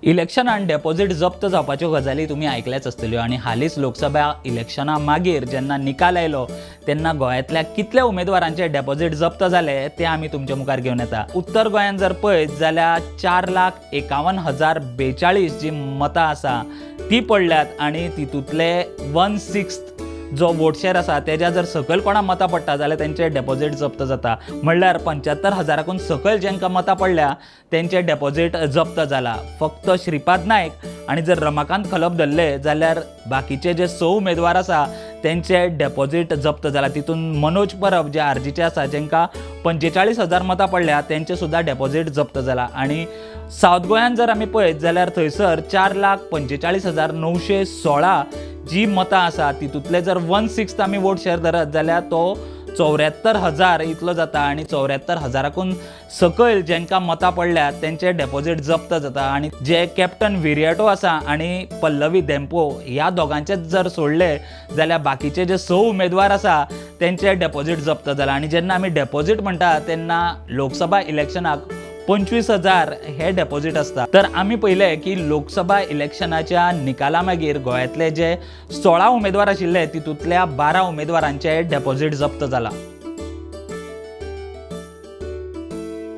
इलेक्शनान डेपॉझिट जप्त जावपाच्यो गजाली तुमी आयकल्याच आसतल्यो आनी हालींच लोकसभा इलेक्शना मागीर जेन्ना निकाल आयलो तेन्ना गोंयांतल्या कितल्या उमेदवारांचे डेपॉझिट जप्त जाले ते आमी तुमच्या मुखार घेवन येता. उत्तर गोंयांत जर पळयत जाल्यार 4,51,042 जी मतां आसा ती पडल्यात आनी तितूंतले 1/6 जो वोट शेर आसा तेज्या जर सकयल कोणा मतां पडटा जाल्यार तेंचे डेपॉझिट जप्त जाता. म्हणल्यार 75,000 सकयल जेंकां मतां पडल्या तेंचे डेपॉझिट जप्त जाला. फक्त श्रीपाद नायक आनी जर रमाकांत खलप धरले जाल्यार बाकीचे जे 6 उमेदवार आसा तेंचे डेपॉझिट जप्त जाला. तितून मनोज परब जे आरजीचे आसा जेंकां 45,000 मतां पडल्या तेंचे सुद्दां डेपॉझिट जप्त जाला. आनी सावथ गोंयांत जर आमी पळयत जाल्यार थंयसर 4,45,916 जी मतां आसा तितूंतले जर 1/6 आमी वोट शेर धरत जाल्यार तो 74,000 इतलो जाता आनी 74,000 सकयल जेंकां मतां पडल्यात तेंचे डेपॉझिट जप्त जाता. आनी जे कॅप्टन विरियाटो आसा आनी पल्लवी धेंपो ह्या दोगांचेच जर सोडले जाल्यार बाकीचे जे 6 उमेदवार आसा तेंचे डेपॉझिट जप्त जाला. आनी जेन्ना आमी डेपॉझिट म्हणटा तेन्ना लोकसभा इलेक्शनाक 25,000 हे डेपॉझिट आसता. तर आमी पळयलें की लोकसभा इलेक्शनाच्या निकाला मागीर गोंयांतले जे 16 उमेदवार आशिल्ले तितूंतल्या 12 उमेदवारांचे डेपॉझिट जप्त जाला.